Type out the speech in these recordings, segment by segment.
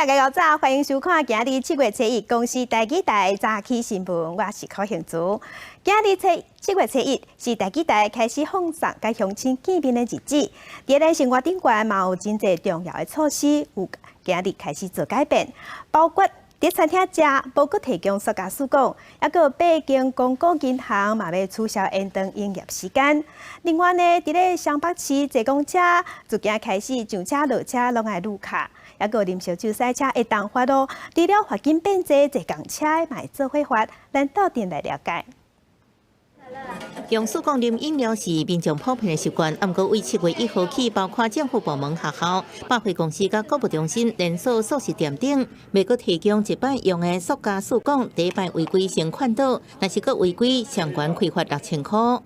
大家早，歡迎收看今日7月初1公視台語台早起新聞，我是柯杏珠。今日7月初1是台語台開始放送佮鄉親見面的日子。佇咱生活頂懸嘛有真濟重要的措施，有今日開始做改變，包括佇餐廳食無閣提供塑膠試管，抑閣八間公股銀行嘛欲取消延長營業時間。另外呢，佇咧雙北市坐公車，自今開始上車落車攏愛擼卡，抑閣啉燒酒駛車會重罰哦。除了罰金變濟，坐仝車嘛會做伙罰。咱鬥陣來了解。用試管啉飲料是民眾普遍的習慣，毋過為7月1號起，包括政府部門、學校、百貨公司佮購物中心、連鎖速食店等，袂閣提供一擺用的塑膠試管，第一擺違規先勸導，若是閣違規，上懸開罰6000箍。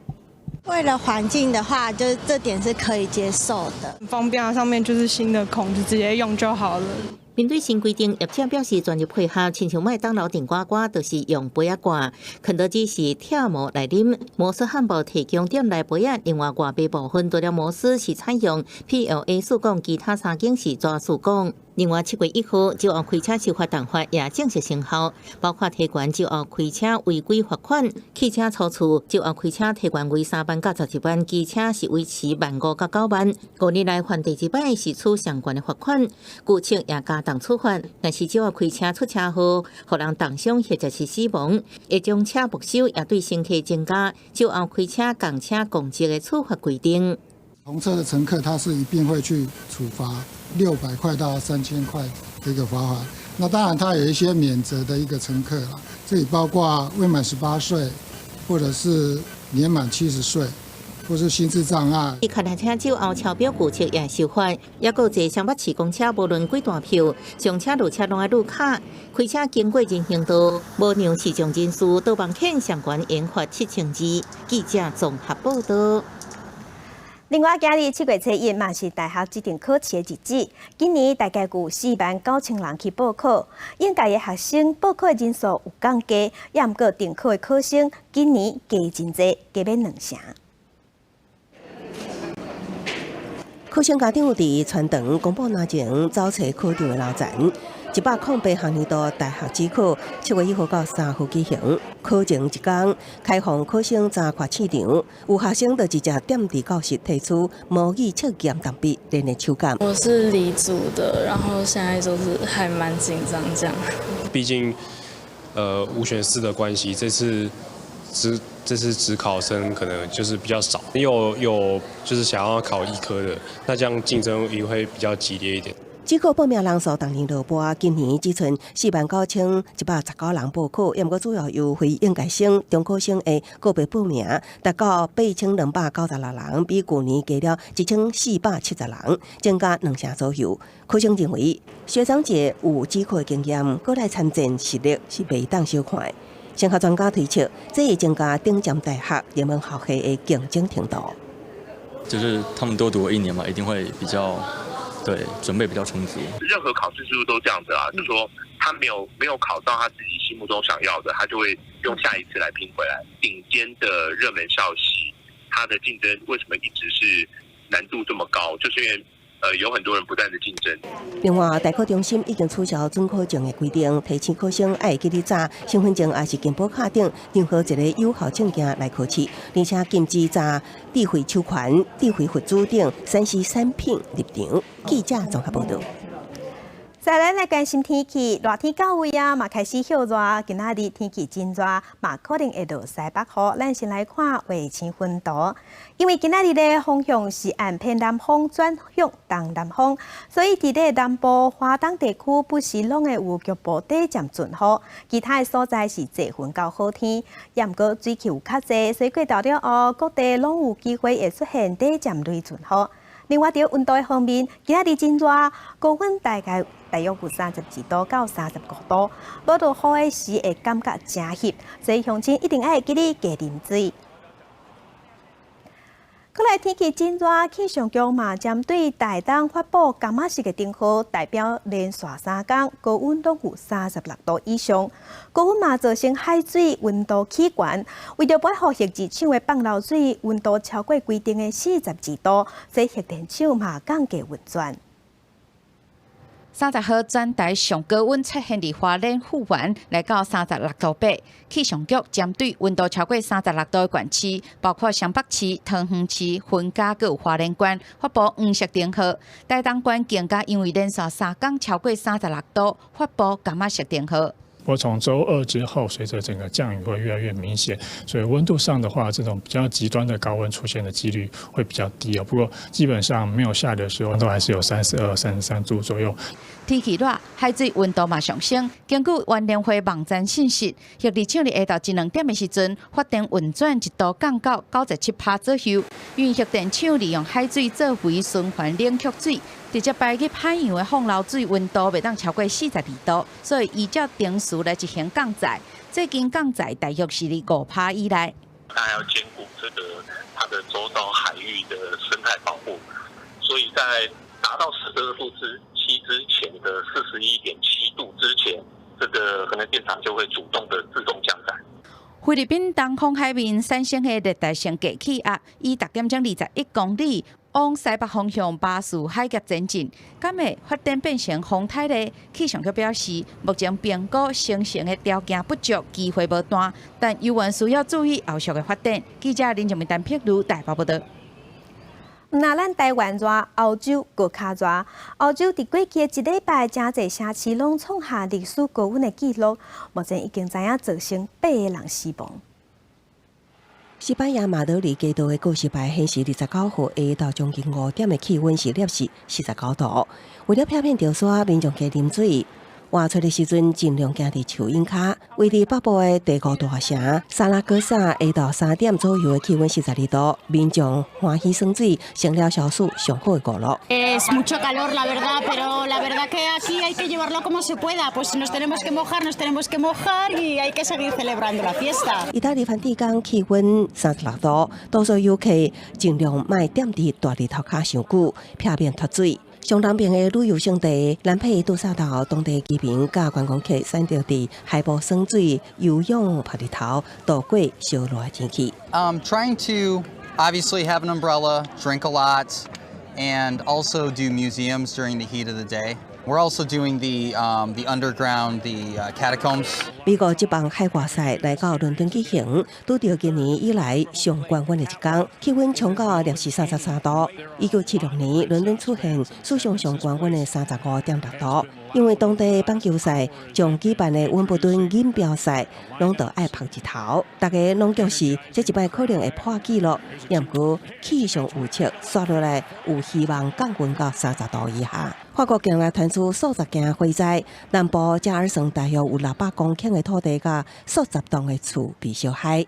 為了環境的話，就是這點是可以接受的。方便啊，上面就是新的孔，就直接用就好了。面對新規定，業者表示全力配合，親像麥當勞頂呱呱就是用杯仔蓋，肯德基是拆模來啉，摩斯漢堡提供店內杯仔，另外外賣部分除了摩斯是採用 PLA 試管，其他三間是紙試管。另外7月1號，酒後開車受罰重罰也正式生效，包括提懸酒後開車違規罰款，汽車初次酒後開車提懸為3萬到11萬，機車是維持1萬5到9萬。5年來犯第二擺是處上懸的罰款，舊車也加重處罰。若是酒後開車出車禍，予人重傷或者是死亡，會將車沒收，也對乘客增加酒後開車仝車共責的處罰規定。同車的乘客，他是一定會去處罰600塊到3000塊的一個罰款。那當然，他有一些免責的一個乘客啦，這裡包括未滿18歲，或者是年滿70歲，或是心智障礙。伊腳踏車酒後超標舊車也受罰，抑閣坐雙北市公車，無論幾大票，上車落車攏愛擼卡，開車經過人行道，無讓視障人士導盲犬上懸延罰7200。記者綜合報道。另外，今日7月初1嘛是大學指定考試的日子。今年大概有4萬9千人去報考，應屆的學生報考的人數有降低，也毋過重考的考生今年加真濟，加欲2成。考生家長有佇全長公布拿前走揣考場的流程。108學年度大學指考7月1號到3號舉行，考前一工開放考生查看試場，有學生就直接踮佇教室提出模擬測驗動筆練練手感。我是理組的，然後現在就是還蠻緊張這樣。畢竟，5選4的關係，這次指考生可能就是比較少，又有就是想要考醫科的，那這樣競爭也會比較激烈一點。指考報名人數逐年落跋，今年只賰49,119人報考，毋過主要由非應屆生、重考生的個別報名，達到8296人，比舊年加了1470人，增加2成左右。考生認為學長姐有指考的經驗，過來參戰實力是袂當小看的。升學專家推測，這會增加頂尖大學熱門學系的競爭程度。就是他們多讀了一年嘛，一定會比較。對，準備比較充足。任何考試制度都這樣子啊，就是說他沒有考到他自己心目中想要的，他就會用下一次來拼回來。頂尖的熱門校系，它的競爭為什麼一直是難度這麼高？就是因為有很多人不斷的競爭。另外，大考中心已經取消准考證的規定，提醒考生愛記得查身份證抑是健保卡等任何一個有效證件來考試，而且禁止攜智慧手環、智慧佛珠等3C 產品入場。記者綜合報道。再來來關心天氣，熱天到位啊，嘛開始歇熱。今仔日天氣真熱，嘛可能會落西北雨。咱先來看衛星雲圖，因為今仔日的風向是按偏南風轉向東南風，所以佇咧南部、華東地區不時攏會有局部短暫陣雨，其他的所在是濟雲到好天。也毋過水汽有較濟，所以過晝了後，各地攏有機會會出現短暫雷陣雨。另外，佇溫度的方面，今仔日真熱，高溫大概大約有32度到35度，無落雨的時會感覺誠翕，所以鄉親一定愛記得加啉水。過來天氣真熱，氣象局嘛針對台東發布柑仔色的燈號，代表連續3工高溫攏有36度以上。高溫嘛造成海水溫度起懸，為著袂予核電廠的放流水溫度超過規定的42度，所以核電廠嘛降低運轉。30號全台上高溫出現佇花蓮富源，來到36.8度。氣象局針對溫度超過三十六度的縣市，包括雙北市、桃園市、雲嘉閣有花蓮縣，發布黃色燈號。台東縣更加因為連續3工超過三十六度，發布柑仔色燈號。我從週二之後，隨着整個降雨會越來越明顯，所以溫度上的話，這種比較極端的高溫出現的幾率會比較低哦。不過基本上沒有下雨的時候，都還是有32、33度左右。天氣熱，海水溫度嘛上升。根據原能會網站信息，核電廠佇下晝一兩點的時陣，發電運轉一度降到97%左右。因為核電廠利用海水做為循環冷卻水，直接排入海洋的放流水溫度袂當超過42度，所以依照程序來執行降載。最近降載大約是佇5%以內。它還要兼顧這個它的周遭海域的生態保護，所以在達到42度之7之前的41.7度之前，這個核能電廠就會主動的自動降載。菲律賓東方海面產生的熱帶性低氣壓，以逐點鐘21公里往西北方向巴士海峽前進，敢會發展變成風台呢？氣象局表示，目前評估生成的條件不足，機會無大，但猶原需要注意後續的發展。記者林靜文、陳碧如台北報導。毋若咱台灣熱，歐洲閣較熱。歐洲佇過去的一禮拜，誠濟城市攏創下歷史高溫的紀錄，目前已經知影造成八個人死亡。西班牙馬德里街道的告示牌顯示，29號下晝將近5點的氣溫是攝氏49度。為了避免著沙，民眾加啉水。外出的時陣盡量行佇樹蔭跤。位佇北部的第五大城薩拉戈薩，下晝3點左右的氣溫42度，民眾歡喜耍水，成了消暑上好的娛樂。 Es mucho calor, la verdad, pero la verdad que aquí hay que llevarlo como se pueda. Pues nos tenemos que mojar, nos tenemos que mojar y hay que seguir celebrando la fiesta. 意大利梵蒂岡氣溫36度，多數遊客盡量莫踮佇大日頭跤傷久，避免脫水。上南邊的旅遊勝地蘭佩杜薩島，當地居民佮觀光客選擇佇海埔耍水、游泳、曬日頭，度過燒熱的天氣。 Trying to obviously have an umbrella, drink a lot, and also do museums during the heat of the day. We're also doing the underground, the catacombs. 美國職棒海外賽來到倫敦舉行，拄著今年以來上懸溫的一天，氣溫衝到攝氏33度。1976年，倫敦出現史上上懸溫的35.6度。因為當地棒球賽將舉辦的溫布頓錦標賽，攏著愛曬日頭，大家攏表示這一擺可能會破紀錄。毋過氣象預測，紲落來有希望降溫到30度以下。法國境內傳出數十件火災，南部加爾省大約有600公頃的土地佮數十棟的厝被燒害。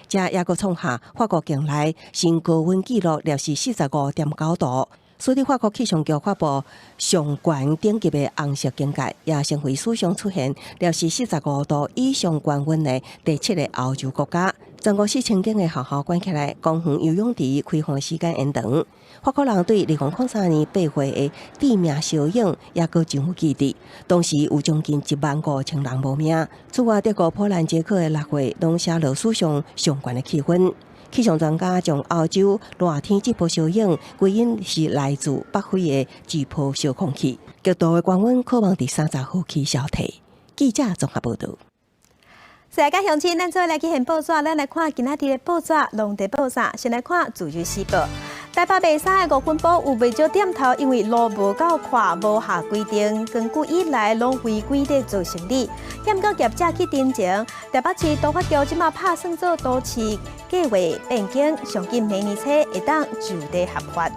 這抑閣創下法國境內新高溫紀錄，攝氏45.9度。所以法國氣象局發布上懸等級的紅色警戒，也成為史上出現攝氏四十五度以上高溫的第七個歐洲國家。全國4000間的學校關起來，公園游泳池開放時間延長。法國人對2003年8月的致命燒影也閣真有記得，當時有將近1萬5千人無命。此外，德國波蘭、捷克的6月攏寫落史上上懸的氣溫。氣象專家將歐洲熱天這波燒影歸因是來自北非的這波燒空氣。極度的高溫可望佇30號起消退。記者綜合報導。世界鄉親，咱做伙來去掀報紙，咱來看今仔日的報紙，攏佇報啥？先來看《自由時報》。台北賣衫的吳芬寶有袂少店頭，因為路無夠闊，無合規定，亘久以來攏違規咧做生意。毋過業者去陳情，台北市都發局這馬拍算做都市計劃變更，上緊明年初會當就地合法。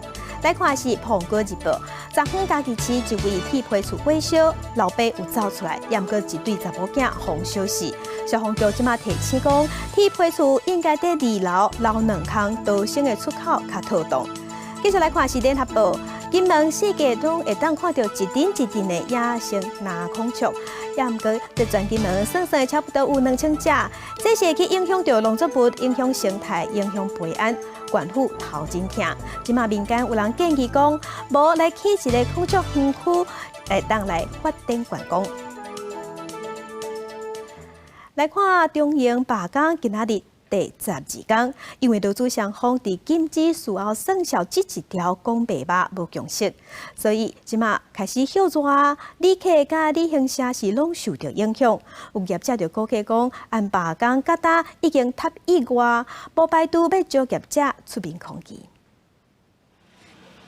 來看是《蘋果日報》，昨昏嘉義市一位鐵皮厝火燒，老爸有走出來，毋過一對查某囝予燒死。消防局這馬提醒講，鐵皮厝應該佇二樓留兩空逃生的出口較妥當。繼續來看是聯合報，金門四界攏會當看著一陣一陣的野生藍孔雀，也毋過佇全金門算算差不多有2000隻，這是會去影響著農作物、影響生態、影響維安，縣府頭真疼。這馬民間有人建議講，無來起一个孔雀園區，會當來發展觀光。來看中營罷工，今仔日第十二工，因為勞資雙方佇禁止事後算數這一條講白目無共識，所以這馬開始歇熱，旅客佮旅行社是攏受著影響。有業者就估計講，按罷工到今已經踏一月，無排除欲招業者出面抗議。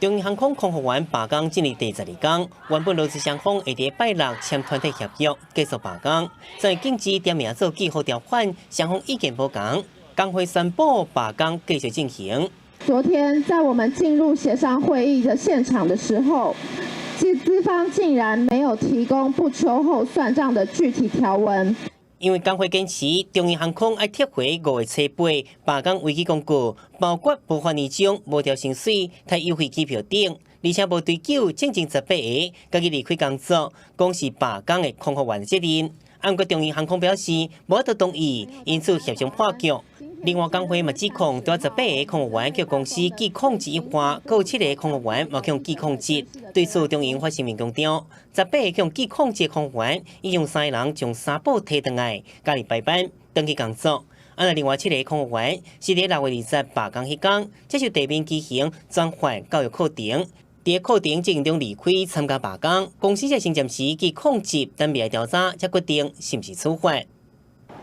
長榮航空空服員罷工進入第十二工，原本勞資雙方會佇拜六簽團體協約結束罷工，在禁止點名做記號條款，雙方意見無仝，工會宣布罷工繼續進行。昨天在我們進入協商會議的現場的時候，資方竟然沒有提供不秋後算賬的具體條文。因為工會堅持，長榮航空愛撤回5月初八罷工危機公告，包括無發年終、無調薪水、提優惠機票等，而且無追究進前18個家己離開工作，講是罷工的空服員責任。毋過長榮航空表示無法度同意，因此協商破局。另外，工會嘛指控，除十八个空服員予公司記曠職以外，閣有七个空服員嘛予記曠職。對此，長榮發聲明強調，十八个予記曠職空服員已經三个人將衫布提轉來，家己排班轉去工作。啊，另外七个空服員是佇6月20罷工彼工，接受地面機型轉換教育課程。佇課程進行中離開參加罷工，公司才先暫時記曠職，等未來調查才決定是毋是處罰。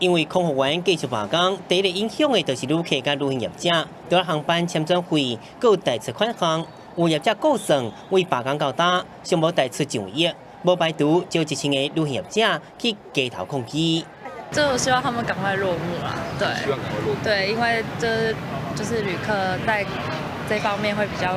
因為空服員繼續罷工，第一個影響的就是旅客佮旅行業者，除了航班簽轉費，閣有代出款項。有業者估算，為罷工到今，上無代出1億，無排除招1000個旅行業者去街頭抗議。就我希望他們趕快落幕啦，對，對，因為就是旅客在這方面會比較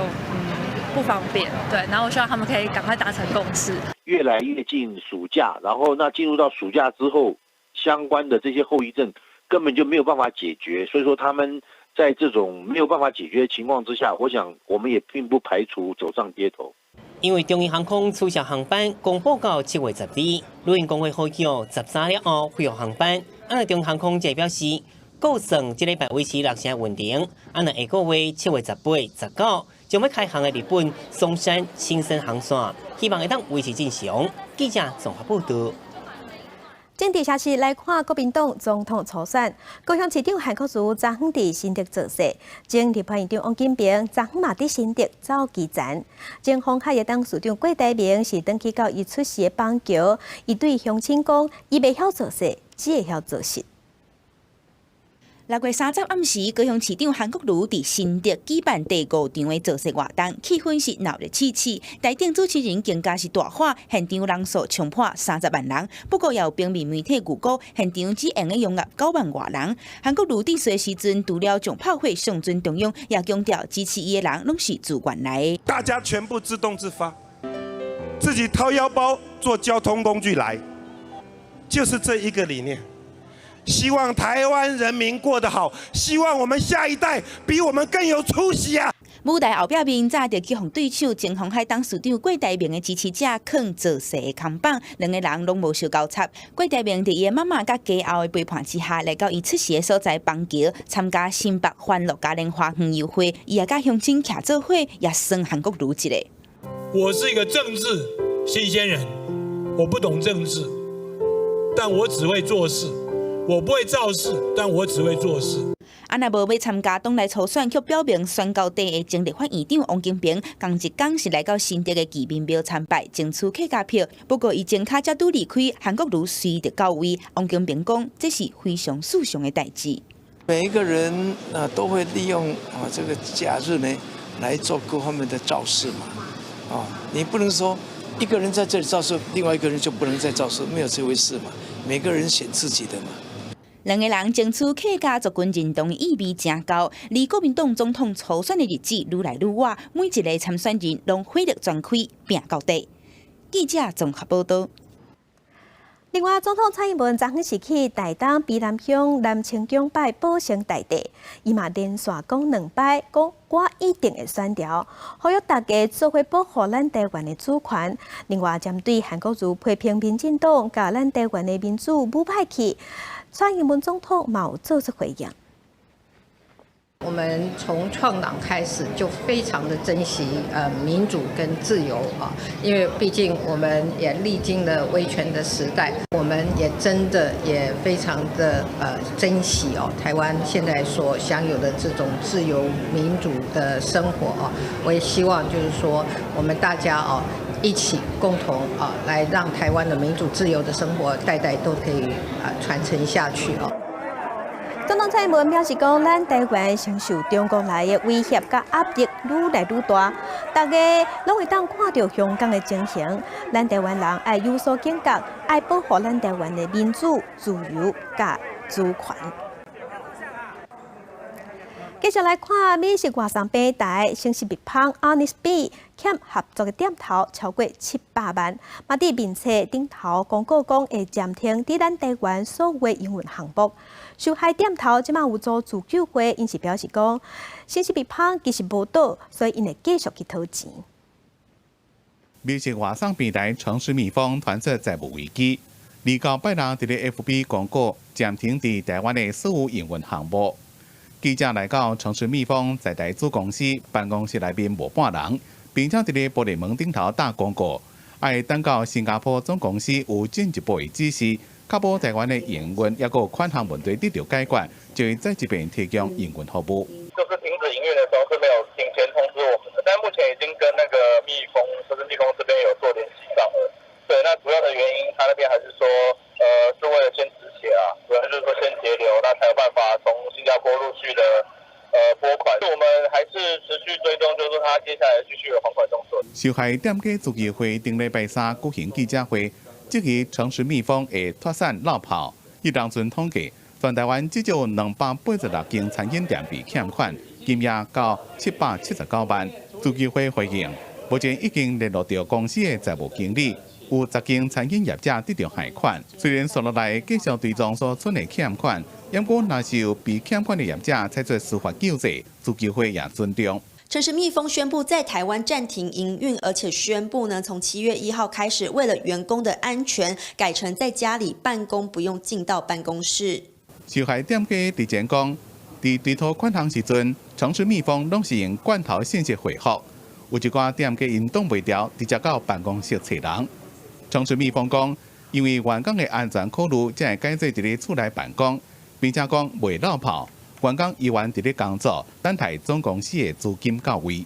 不方便，對，然後我希望他們可以趕快達成共識。越來越近暑假，然後那進入到暑假之後，相關的這些後遺症根本就沒有辦法解決，所以說他們在這種沒有辦法解決的情況之下，我想我們也並不排除走上街頭。因為長榮航空取消航班公布到7月12，旅行公會呼籲13了後恢復航班。啊，長榮航空則表示，估算這禮拜維持六成運營，啊，若下個月7月18、19將欲開航的日本松山青森航線，希望會當維持正常。記者綜合報導。政治消息來看，國民黨總統初選，高雄市長韓國瑜昨昏佇新竹造勢，前立法院長王金平昨昏嘛佇新竹走基層。前鴻海的董事長郭台銘是轉去到伊出世的板橋，伊對鄉親講，伊袂曉造勢，只會曉做事。6月30暗時，高雄市長韓國瑜佇新竹舉辦第五場的造勢活動，氣氛是鬧熱刺刺。台頂主持人更加是大喊，現場人數衝破30萬人。不過，也有平面媒體預估，現場只會用得容納9萬外人。韓國瑜致辭時陣，除了將炮火送蓀中央，也強調支持伊的人攏是自願來的。大家全部自動自發，自己掏腰包坐交通工具來，就是這一個理念。希望台灣人民過得好，希望我們下一代比我們更有出息啊！舞台後壁面早就去予對手前鴻海董事長郭台銘的支持者囥造勢的扛棒，兩个人攏無相交插。郭台銘佇伊的媽媽佮家後的陪伴之下，來到伊出世的所在板橋參加新北歡樂嘉年華園遊會，伊也佮鄉親徛做伙，也酸韓國瑜一下。我是一個政治新鮮人，我不懂政治，但我只會做事。我不會造勢，但我只會做事。啊，若無欲參加黨內初選，卻表明選到底的前立法院長王金平，仝一工是來到新竹的義民廟參拜，爭取客家票。不過，伊前跤才拄離開，韓國瑜隨就到位。王金平講，這是非常事常的代誌。每一個人啊，都會利用啊這個假日呢，來做各方面的造勢嘛。啊，你不能說一個人在這裡造勢，另外一個人就不能再造勢，沒有這回事嘛。每個人選自己的嘛。兩个人爭取客家族群認同的意味誠高，離國民黨總統初選的日子愈來愈倚，每一个參選人攏火力全開，拚到底。記者綜合報導。另外，總統蔡英文昨昏是去台東卑南鄉南清宮拜保生大帝，伊嘛連續講兩擺，講我一定會選著，呼籲大家做伙保護咱台灣的主權。另外，針對韓國瑜批評民進黨共咱台灣的民主舞歹去，蔡英文總統嘛有做出回應。我們從創黨開始就非常的珍惜民主跟自由啊，因為畢竟我們也歷經了威權的時代，我們也真的也非常的珍惜哦台灣現在所享有的這種自由民主的生活啊。我也希望就是說，我們大家哦一起共同啊，來讓台灣的民主自由的生活代代都可以啊傳承下去哦。總統蔡英文表示講，咱台灣承受中國來的威脅佮壓力愈來愈大，大家攏會當看著香港的情形，咱台灣人愛有所警覺，愛保護咱台灣的民主、自由佮主權。繼續來看美食外送平台，誠實蜜蜂 Honestbee 欠合作的店頭超過700萬，嘛佇面冊頂頭公告講會暫停佇咱台灣所有營運項目。受害店頭這馬有組自救會，𪜶是表示講，誠實蜜蜂其實無倒，所以𪜶會繼續去討錢。美食外送平台誠實蜜蜂傳出債務危機，29拜六佇咧 FB 公告暫停佇台灣的所有營運項目。記者來到誠實蜜蜂在台子公司辦公室內面無半人，並且佇咧玻璃門頂頭打廣告，愛等到新加坡總公司有進一步的指示，確保台灣的營運抑閣款項問題得到解決，就會再一遍提供營運服務。就是停止營運的時候是沒有提前通知我們的，但目前已經跟那個蜜蜂，就是蜜蜂這邊有做聯繫上了。對，那主要的原因，他那邊還是說，是為了先止血啊，主要就是說先節流，那才有辦法從新加坡陸續的撥款。我們還是持續追蹤，就是說他接下來繼續有還款動作。受害店家自救會頂禮拜三舉行記者會，質疑誠實蜜蜂會脫散落跑。彼當陣統計，全台灣至少286間餐飲店被欠款，金額到779萬。自救會回應，目前已經聯絡著公司的財務經理。有10間餐飲業者得著害款，雖然紲落來繼續追蹤所存的欠款，毋過若是有被欠款的業者採取司法救濟，自救會也尊重。誠實蜜蜂宣布在台灣暫停營運，而且宣布呢，從7月1號開始，為了員工的安全，改成在家裡辦公，不用進到辦公室。受害店家佇前講，佇追討款項時陣，誠實蜜蜂攏是用罐頭信息回覆，有一寡店家𪜶擋袂牢，直接到辦公室揣人。誠實蜜蜂講，因為員工的安全考慮，才會改做佇咧厝內辦公，並且講袂落跑，員工依然佇咧工作，等待總公司的資金到位。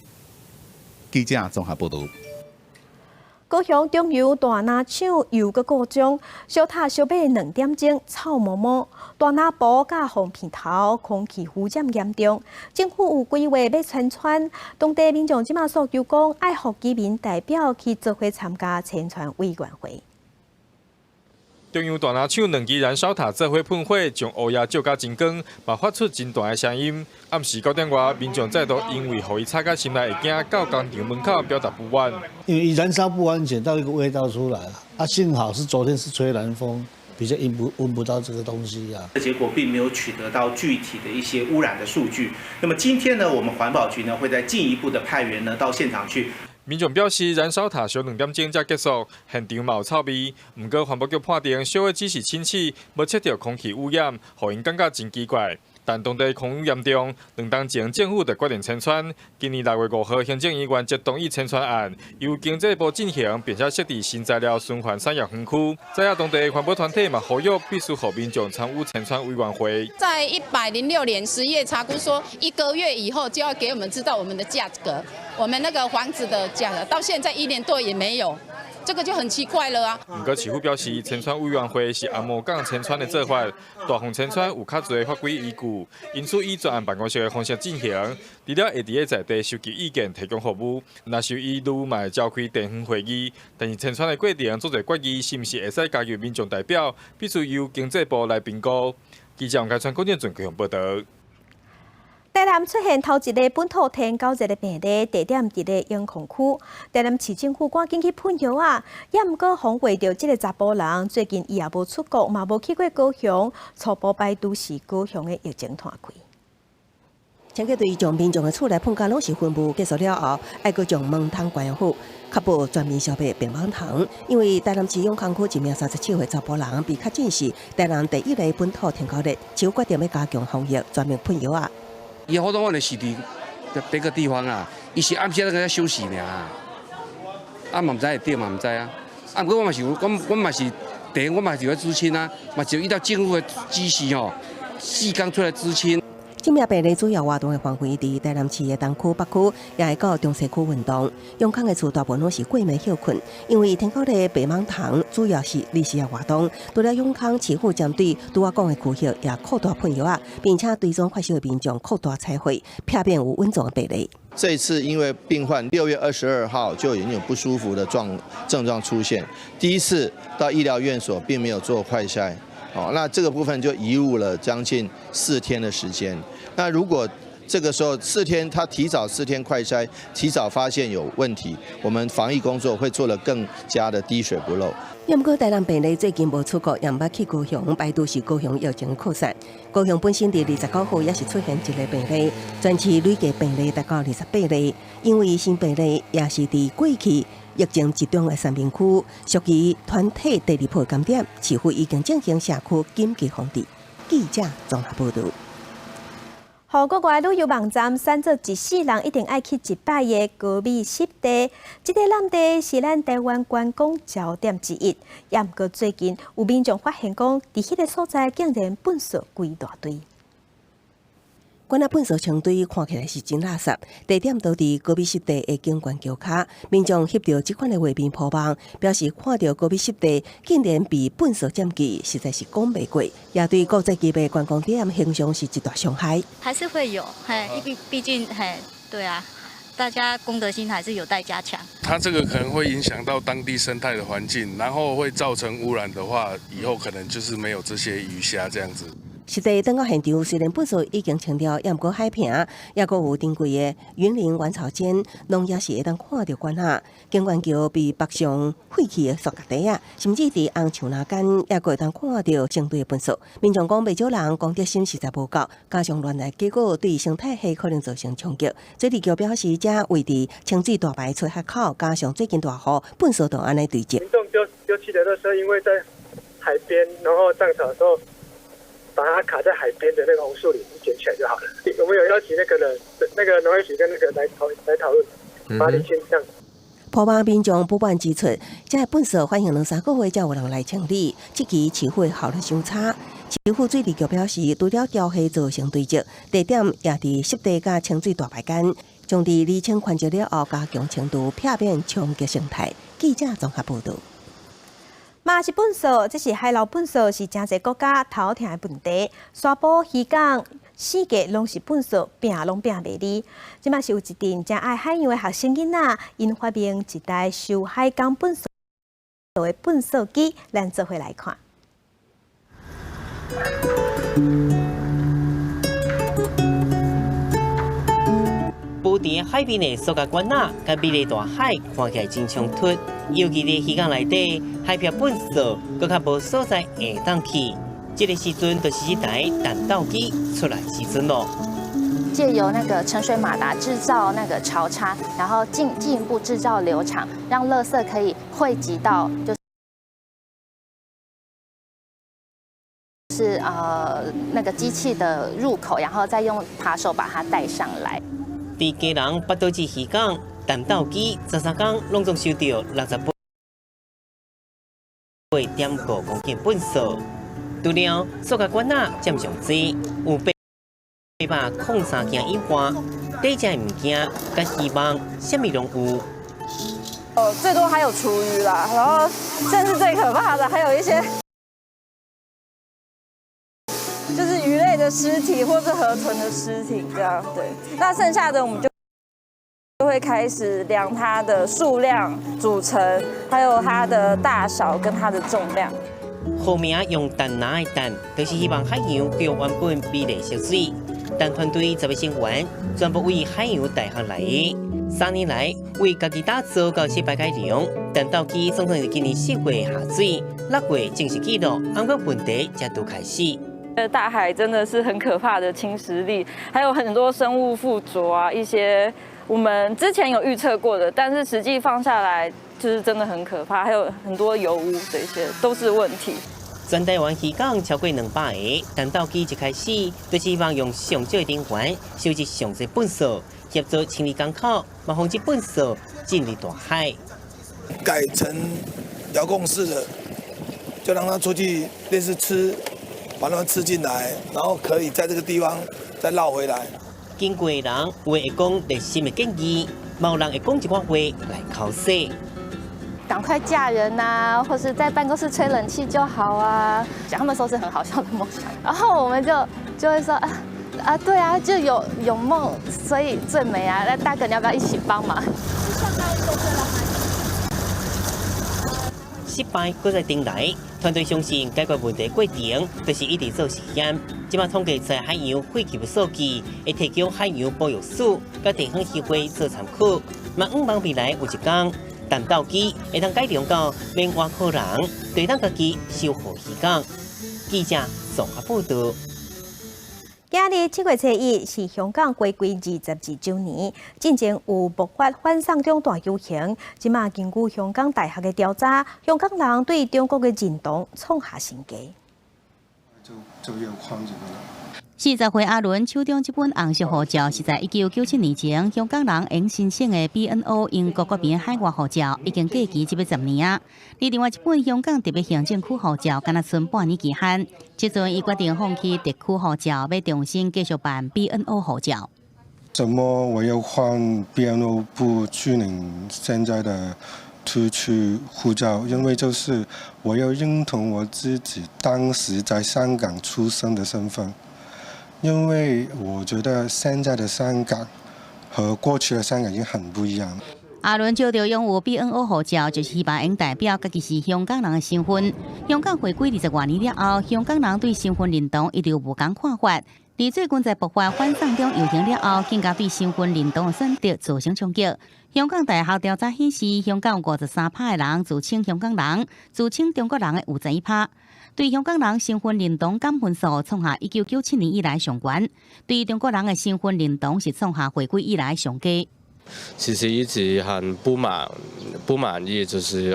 記者綜合報導。高雄中油大林廠又閣故障，燒塔燒欲2點鐘，臭毛毛。大林埔佮鳳鼻頭空氣污染嚴重，政府有規劃欲遷村，當地民眾這馬訴求講，愛予居民代表去做伙參加遷村委員會。中油大林廠兩支燃燒塔做伙噴火，將烏煙照甲真光，嘛發出真大的聲音。暗時9點外，民眾再度因為予伊吵甲心內會驚，到工廠門口表達不滿。因為燃燒不完全，到一個味道出來啊，幸好是昨天是吹南風，比較聞不到這個東西啊。結果並沒有取得到具體的一些污染的數據。那麼今天呢，我們環保局呢會再進一步的派員呢到現場去。民眾表示，燃燒塔燒2點鐘才結束，現場嘛有臭味。毋過環保局判定燒的只是氫氣，無測著空氣污染，予𪜶感覺真奇怪。但當地空污嚴重，2冬前政府就決定遷村。今年6月5號，行政院原則同意遷村案，由經濟部進行，並且設置新材料循環產業園區。知影當地環保團體嘛呼籲，必須予民眾參與遷村委員會。在106年10月查估說，一個月以後就要給我們知道我們的價格，我們那個房子的價格，到現在一年多也沒有。這個就很奇怪了啊！毋過市府表示，遷村委員會是紅毛港遷村的做法，大鳳遷村有較濟法規依據，因此以專案辦公室的方式進行。除了會佇咧在地收集意見、提供服務，若是有疑慮，嘛會召開地方會議。但是遷村的過程做者決議，是毋是會使加入民眾代表，必須由經濟部來評估。記者王開川、郭建俊報導。台南出現頭一例本土天狗熱的病例，地點佇咧永康區。台南市政府趕緊去噴藥啊，也毋過防衛著這个查埔人，最近伊也無出國，嘛無去過高雄，初步排除是高雄的疫情湠開。清潔隊將民眾的厝內噴甲攏是噴霧，結束了後，愛閣將門窗關好，確保全面消滅病蚊蟲。因為台南市永康區一名37歲查埔人被確診是台南第一例本土天狗熱，市府決定欲加強防疫，全面噴藥啊。伊活動範圍是佇別個地方啊，伊是暗時仔在休息爾，啊嘛毋知會對嘛毋知啊。啊，毋過我嘛是有，我我嘛是第一，我嘛是有孳清啊，嘛是有依照政府的指示吼，4工出來孳清。這名病例主要活動的範圍佇台南市的東區、北區，也會到中西區運動。永康的厝大部分攏是過暝歇睏，因為天狗的白蠓蟲主要是日時的活動。除了永康市府針對拄仔講的區域也擴大噴藥仔，並且追蹤發燒的民眾擴大採血，避免有隱藏的病例。這次因為病患6月22號就已經有不舒服的症狀出現，第一次到醫療院所並沒有做快篩。哦，那這個部分就貽誤了將近四天的時間。那如果這個時候四天，他提早四天快篩，提早發現有問題，我們防疫工作會做得更加的滴水不漏。毋過台南病例最近無出國，也毋捌去高雄，排除是高雄疫情擴散。高雄本身佇29號也是出現一個病例，全市累計病例達到28例。因為新病例也是佇過去疫情集中的三民區，屬於團體第二波感染，市府已經進行社區緊急防治。記者綜合報道。予國外旅遊網站選做一世人一定愛去一擺的高美濕地，這個湳地是咱台灣觀光焦點之一。也毋過最近有民眾發現講，佇彼個所在竟然糞埽規大堆。管仔糞埽成堆，看起來是真垃圾。地點都佇高美濕地的景觀橋跤，民眾翕著這款的畫面鋪網，表示看著高美濕地竟然被糞埽佔據，實在是講袂過，也對國際級的觀光點形象是一大傷害。還是會有，嘿，畢竟，嘿，對啊，大家公德心還是有待加強。它這個可能會影響到當地生態的環境，然後會造成污染的話，以後可能就是沒有這些魚蝦這樣子。實際轉到現場，雖然糞埽已經清掉，也毋過海坪，抑閣有珍貴的雲林玩草間，攏也是會當看著管仔。景觀橋被北上廢棄的塑膠袋仔，甚至佇紅樹林間，抑閣會當看著成堆的糞埽。民眾講，袂少人公德心實在無夠，加上亂來，結果對生態系可能造成衝擊。水利局表示，這位佇清水大排出海口，加上最近大雨，糞埽就按呢堆積。民眾丟棄的垃圾，因為在海邊，然後漲潮的時候，把它卡在海邊的那個紅樹林撿起來就好了。我們有邀請那個人，那個農業局跟那個來討論，把理清這樣。鋪網民眾不滿指出，這個糞埽反映2、3個月才有人來清理，這期市府效率傷差。市府水利局表示，除了潮汐造成堆積，地點也佇濕地佮清水大排間，將佇釐清環境了後加強清除，避免衝擊生態。記者綜合報道。嘛是糞埽，這是海流糞埽，是誠濟國家頭疼的問題。沙埔漁港四界攏是糞埽，拚攏拚袂離。這馬是有一陣誠愛海洋的學生囡仔，𪜶發明一台收海港糞埽的糞埽機，咱做伙來看。莆田海邊的塑膠管仔，佮美麗大海看起來真衝突。尤其佇漁港內底，海漂糞埽，閣較無所在會當去。這個時陣就是這台彈道機出來時陣囉。借由那個沉水馬達製造那個潮差，然後進一步製造流場，讓垃圾可以匯集到就是那個機器的入口，然後再用扒手把它帶上來。佇基隆北島子漁港，淡斗機13工攏總收著68.5公斤糞埽，除了塑膠管仔佔上濟，有803件以外，底層的物件佮希望，啥物攏有。哦，最多還有廚餘啦，然後甚至最可怕的還有一些，就是魚類的屍體或是河豚的屍體這樣。對，那剩下的我們就會開始量它的數量、組成，還有它的大小跟它的重量。號名用淡藍的淡，就是希望海洋繼續原本美麗色水。但團隊10個成員全部為海洋大學來的，3年來為家己打造到700改良，淡斗機總共是今年4月下水，6月正式記錄，毋過問題才拄開始。大海真的是很可怕的侵蝕力，還有很多生物附着啊，一些我們之前有預測過的，但是實際放下來就是真的很可怕，還有很多油污，這些都是問題。全台灣漁港超過200个，淡鬥雞一開始就希望用上少的人員收集上濟糞埽，協助清理港口，嘛防止糞埽進入大海。改成遙控式的，就讓它出去類似吃，把它們吃進來，然後可以在這個地方再繞回來。經過的人有的會講熱心的建議，嘛有人會講一寡話來剾洗。趕快嫁人啊，或是在辦公室吹冷氣就好啊。講他們說是很好笑的夢想，然後我們就會說啊啊，對啊，就有夢，所以最美啊。那大哥你要不要一起幫忙？失敗閣再重來，團隊相信解決問題過程就是一直做實驗。這擺統計出海洋廢棄物數據，會提供海洋保育署佮地方協會做參考。嘛，向望未來有一天，淡鬥雞會當改良到免倚靠人，就會當家己守護漁港。記者綜合報導。今日7月初1是香港回歸22週年，進前有爆發反送中大遊行。這馬根據香港大學的調查，香港人對中國的認同創下新低。就要框這個了。40歲阿倫手中這本紅色護照是在1997年前香港人用申請的 BNO 英國國民海外護照，已經過期這欲10年啊。而另外一本香港特別行政區護照，敢若賰半年期限，這陣伊決定放棄特區護照，欲重新繼續辦 BNO 護照。怎麼我要換 BNO 不去領現在的特區護照？因為就是我要認同我自己當時在香港出生的身份。因為我覺得現在的香港和過去的香港已經很不一樣了。阿倫借著擁有 BNO 護照，就是希望會代表家己是香港人的身份。香港回歸20外年了後，香港人對身份認同一直有無仝看法。而最近在爆發反送中遊行了後，更加對身份認同的選擇造成衝擊。香港大學調查顯示，香港53%的人自稱香港人，自稱中國人的有11%。對香港人身份認同減分數創下1997年以來上懸，對中國人的身份認同是創下回歸以來上低。其實一直很不滿意，就是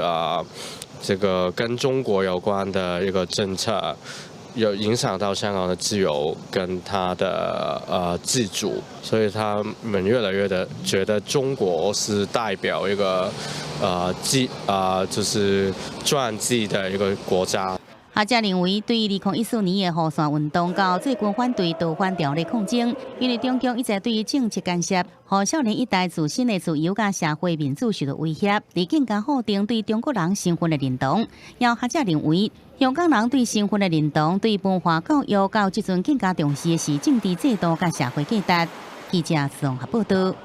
這個跟中國有關的一個政策，有影響到香港的自由跟他的自主，所以他們越來越的覺得中國是代表一個就是專制的一個國家。學者認為，對2014年的雨傘運動到最近反對逃犯條例抗爭，因為中共一直對政策干涉，予少年一代自身的自由佮社會民主受到威脅，而更加否定對中國人身份的認同。有學者認為，香港人對身份的認同、對文化教育到這陣更加重視的是政治制度佮社會價值。記者綜合報導。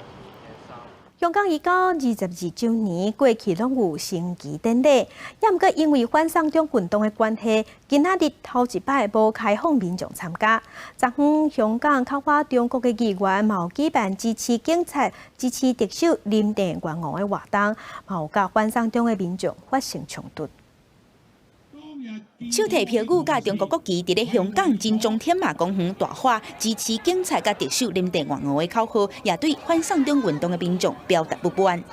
香港移交22週年，過去攏有升旗典禮，也毋過因為反送中運動的關係，今仔日頭一擺無開放民眾參加。昨昏香港較反中國的議員嘛有舉辦支持警察、支持特首林鄭月娥的活動，嘛有佮反送中的民眾發生衝突。手提標語佮中國國旗，佇咧香港金鐘添馬公園大喊支持警察佮特首林鄭月娥的口號，也對反送中運動的民眾表達不滿。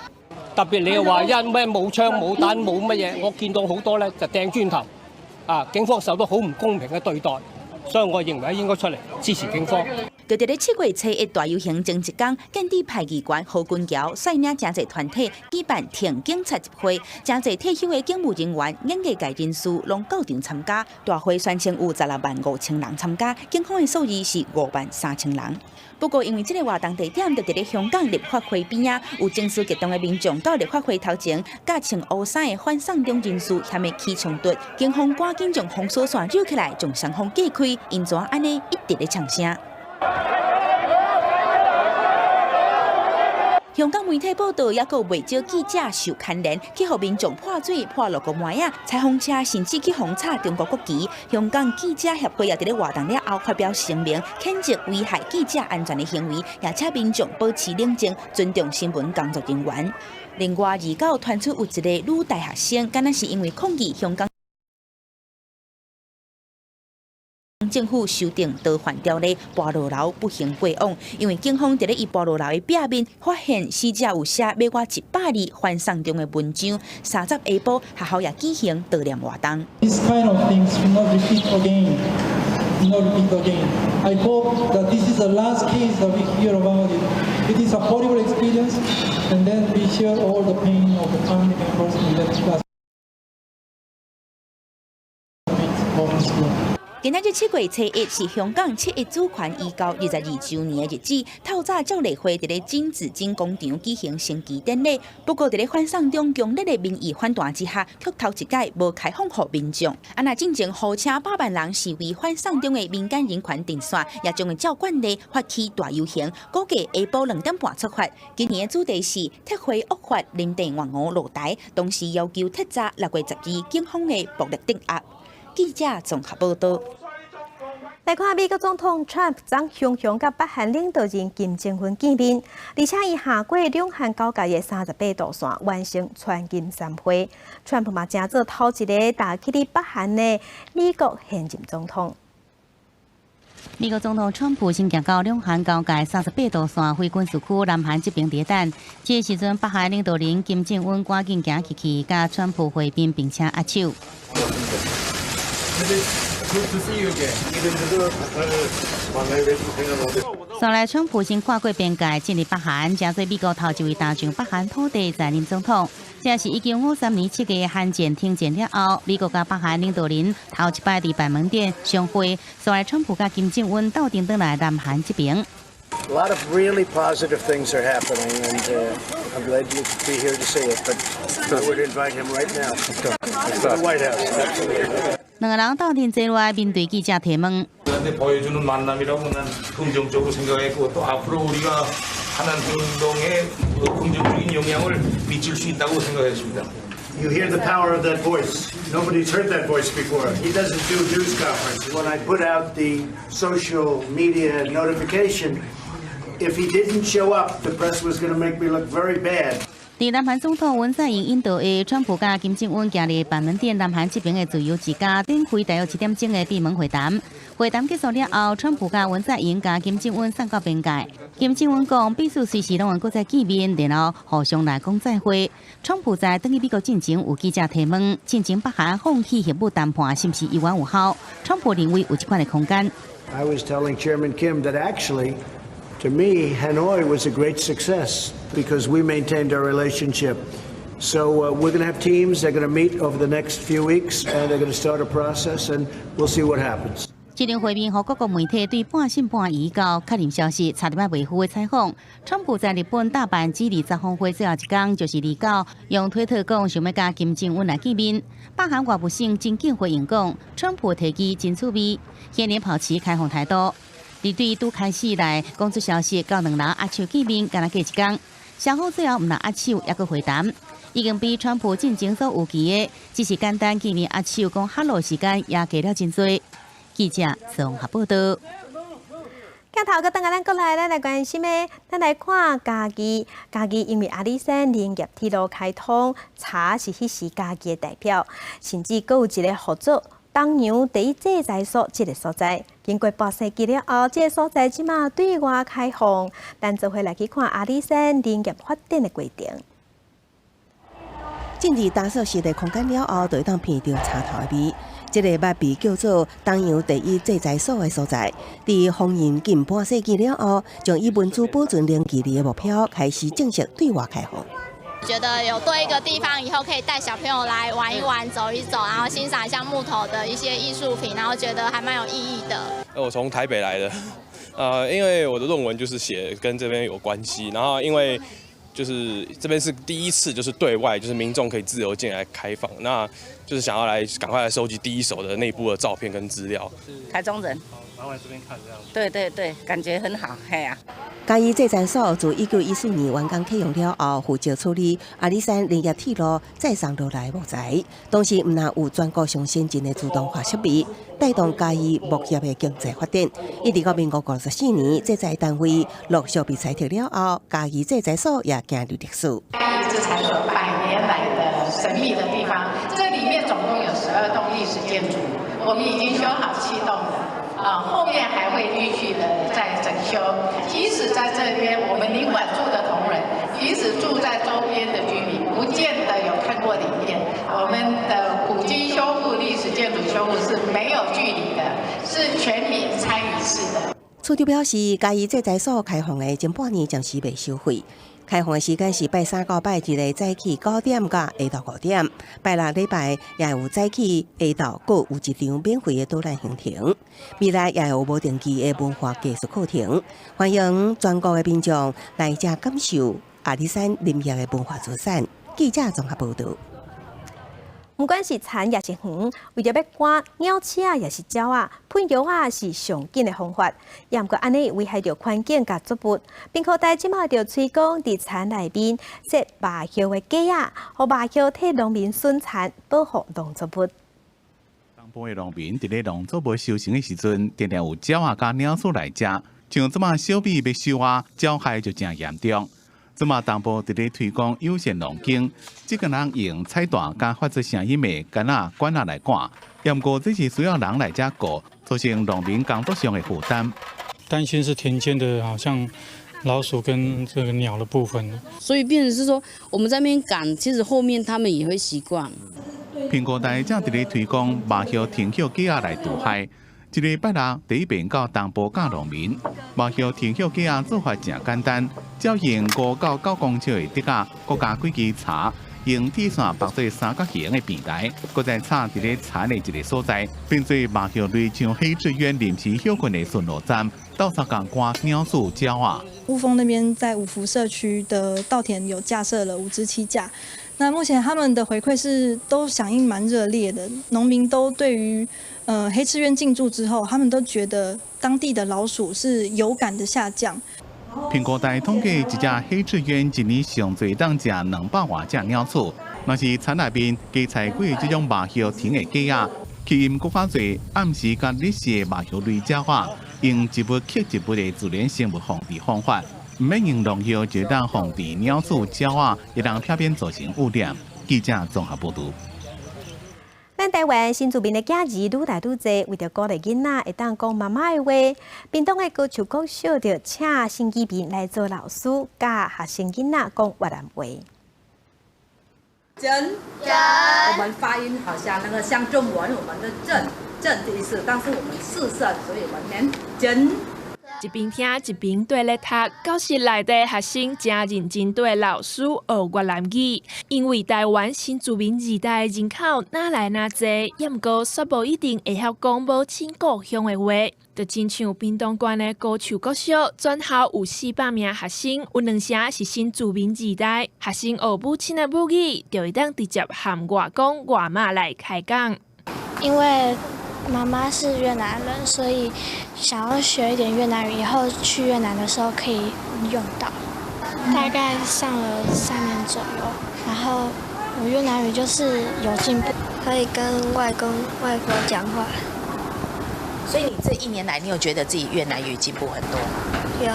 特別你又話因咩冇槍冇彈冇乜嘢，我見到好多咧就掟磚頭，啊，警方受到好唔公平嘅對待，所以我認為應該出嚟支持警方。就佇咧7月初1大遊行前一工，建制派議員何君堯率領誠濟團體舉辦挺警察集會，誠濟退休的警務人員、演藝界人士攏到場參加。大會宣稱有16萬5千人參加，警方的數字是5萬3千人。不過，因為這个活動地點就佇咧香港立法會邊仔，有情緒激動的民眾到立法會頭前，佮穿烏衫的反送中人士陷入起衝突，警方趕緊將封鎖線繞起來，將雙方隔開，𪜶怎按呢一直咧嗆聲。香港媒體報道，猶閣有袂少記者受牽連，去予民眾潑水、潑六個麥仔，彩虹車甚至去予插中國國旗。香港記者協會也佇咧活動了後發表聲明，譴責危害記者安全的行為，也請民眾保持冷靜，尊重新聞工作人員。另外，29傳出有一个女大學生，敢若是因為抗議香港政府修訂逃犯條例，菠蘿樓不幸過往，因為警方佇咧伊菠蘿樓的壁面發現死者有寫欲我100字反送中的文章。30下晡學校也舉行悼念活動。 This kind of things will not repeat again. Not repeat again. I hope that this is the last case that we hear about it. It is a horrible experience, and then we share all the pain of the family members and the classmates of this school. 今仔日7月初1是香港七一主權移交22週年的日子，透早照例會佇咧金紫荊廣場舉行升旗典禮。不過，佇咧反送中強烈的民意反彈之下，卻頭一擺無開放予民眾。啊，若進前號稱百萬人示威反送中的民間人權陣線，也將會照慣例發起大遊行，估計下晡2點半出發。今年的主題是撤回惡法林鄭月娥落台，同時要求徹查6月12警方的暴力鎮壓。記者綜合報道。來看美國總統 Trump 昨雄雄佮北韓領導人金正恩見面，而且伊下過兩韓交界的38度線完成川金三會。Trump 嘛成做頭一个踏去佇北韓的美國現任總統。美國總統川普先行到兩韓交界38度線非軍事區南韓這邊佇等，這个時陣北韓領導人金正恩趕緊行去去，佮川普會面並且握手。 Good to see you again. 紲來川普先跨過邊界進入北韓，成做美國頭一位踏上北韓土地在任總統。這是1953年7月韓戰停戰了後，美國佮北韓領導人頭一擺佇板門店相會。紲來川普佮金正恩鬥陣轉來南韓這邊。 A lot of really positive things are happening, and I'm glad you could be here to see it. But I would invite him right now to the White House. Absolutely. 兩个人鬥陣坐落來面對記者提問。 그런데 보여주는 만남이라고 난 긍정적으로 생각했고 또 앞으로 우리가 하는 행동에 긍정적인 영향을 미칠 수 있다고 생각했습니다. You hear the power of that voice. Nobody's heard that voice before. He doesn't do news conference. When I put out the social media notification, if he didn't show up, the press was going to make me look very bad. 佇南韓總統文在寅引導下，川普佮金正恩行入板門店南韓這邊的自由之家，展開大約1點鐘的閉門會談。會談結束了後，川普佮文在寅佮金正恩送到邊界。金正恩講，彼此隨時攏會閣再見面，然後互相來講再會。川普在轉去美國進前，有記者提問，進前北韓放棄核武談判是毋是猶原有效？川普認為有這款的空間。 I was telling Chairman Kim that actually, to me, Hanoi was a great success because we maintained our relationship. So we're going to have teams. They're going to meet over the next few weeks, and they're going to start a process, and we'll see what happens. 這場會面，予各國媒體對半信半疑到確認消息，差點仔袂赴的採訪。川普在日本大阪G20峰會最後一工，就是29，用推特講想欲佮金正恩來見面。北韓外務省真緊回應講，川普提議真趣味，現年保持開放態度。佇對拄開始來講出消息，到兩人握手見面，敢若過一工。雙方最後毋但握手，猶閣會談，已經比川普進前所預期的，只是簡單見面握手講 hello 時間也過了真濟。記者綜合報道。鏡頭閣轉來咱國內，咱來關心的，咱來看嘉義。嘉義因為阿里山林業鐵路開通，茶是彼時嘉義的代表，甚至閣有一個號做東洋第一製材所這个所在。經過半世紀了後，這个所在這馬對外開放。咱做伙來去看阿里山林業發展的過程。進入打掃室的空間了後，就會當聞著茶頭的味。這个捌被叫做東洋第一製材所的所在，佇封印近半世紀了後，將以文資保存零距離的目標開始正式對外開放。覺得有多一個地方，以後可以帶小朋友來玩一玩、走一走，然後欣賞一下木頭的一些藝術品，然後覺得還蠻有意義的。我從台北來的，因為我的論文就是寫跟這邊有關係，然後因為就是這邊是第一次，就是對外，就是民眾可以自由進來開放，那就是想要來趕快來收集第一手的內部的照片跟資料。台中人，然後來這邊看這樣。對對對，感覺很好，嘿啊。嘉義製材所自1914年完工啟用了後，負責處理阿里山林業鐵路載送落來木材，當時毋但有全國上先進的自動化設備，帶動嘉義木業的經濟發展。一直到民國54年，製材單位陸續被裁撤了後，嘉義製材所也行入歷史。嘉義製材所百年來的神秘的地方，這裡面總共有12棟歷史建築，我們已經修好7棟了。啊，後面還會繼續的再整修。即使在這邊，我們林管處的同仁，即使住在周邊的居民，不見得有看過裡面。我們的古蹟修復、歷史建築修復是沒有距離的，是全民參與式的。處長表示，嘉義製材所開放的前半年暫時袂收費。開放的時間是拜三到拜日的早起9點到下晝5點，拜六禮拜也有早起下晝閣有一場免費的導覽行程。未來也有無定期的文化藝術課程，歡迎全國的民眾來遮感受阿里山林業的文化資產。記者綜合報導。毋管是田抑是園，為著欲趕鳥鼠仔，抑是鳥仔，噴藥仔是上緊的方法。也毋過按呢危害著環境佮作物。屏科大這馬就推廣佇田內面設麻葉的架仔，予麻葉替農民巡田，保護農作物。東部的農民佇咧農作物收成的時陣，定定有鳥仔佮鳥鼠來食。像這馬小米欲收啊，鳥害就誠嚴重。這馬東部佇咧推廣友善農耕，這個人用彩帶佮發出聲音的桿仔管仔來趕，也毋過這是需要人來遮顧，造成農民工作上的負擔。擔心是田間的，好像老鼠跟這個鳥的部分。所以變成是說，我們在那邊趕，其實後面他們也會習慣。屏科大正佇咧推廣麻葉停歇架仔來除害。這禮拜六第一遍到東部教農民，麻葉停歇架仔做法誠簡單，只要用5到9公尺的竹仔，閣加幾支柴，用鐵線縛做三角形的平台，閣再插佇咧田的一个所在，變做麻葉類像黑翅鳶臨時歇睏的巡邏站，鬥相共趕鳥鼠鳥仔。霧峰那邊在五福社區的稻田有架設了5支七架，那目前他們的回饋是都響應蠻熱烈的，農民都對於黑翅鳶進駐之後，他們都覺得當地的老鼠是有感的下降。屏科大統計，一隻黑翅鳶一年上濟當食200外隻鳥鼠，若是田內面加採幾个這種麻葉亭的架仔，吸引閣較濟暗時佮日時的麻葉類鳥仔，用一物克一物的自然生物防治方法，毋免用農藥就當防治鳥鼠鳥仔，會當避免造成污染。記者綜合報導。咱台灣新住民的囝兒愈來愈濟，為著鼓勵囡仔會當講媽媽的話，屏東的高樹國小就請新移民來做老師，教學生囡仔講越南話。真真，我們發音好像那個像中文，我們的正正的意思，但是我們四聲，所以我們念真。一邊聽一邊綴咧讀，教室內底學生誠認真綴老師學越南語。因為台灣新住民二代人口愈來愈濟，也毋過煞無一定會曉講母親故鄉的話。就親像屏東縣的高樹國小，全校有400名學生，有兩成是新住民二代。學生學母親的母語，就會當直接和外公外媽來開講。因為媽媽是越南人，所以想要學一點越南語，以後去越南的時候可以用到。大概上了3年左右，然後我越南語就是有進步，可以跟外公外婆講話。所以你這一年來，你有覺得自己越南語進步很多？有。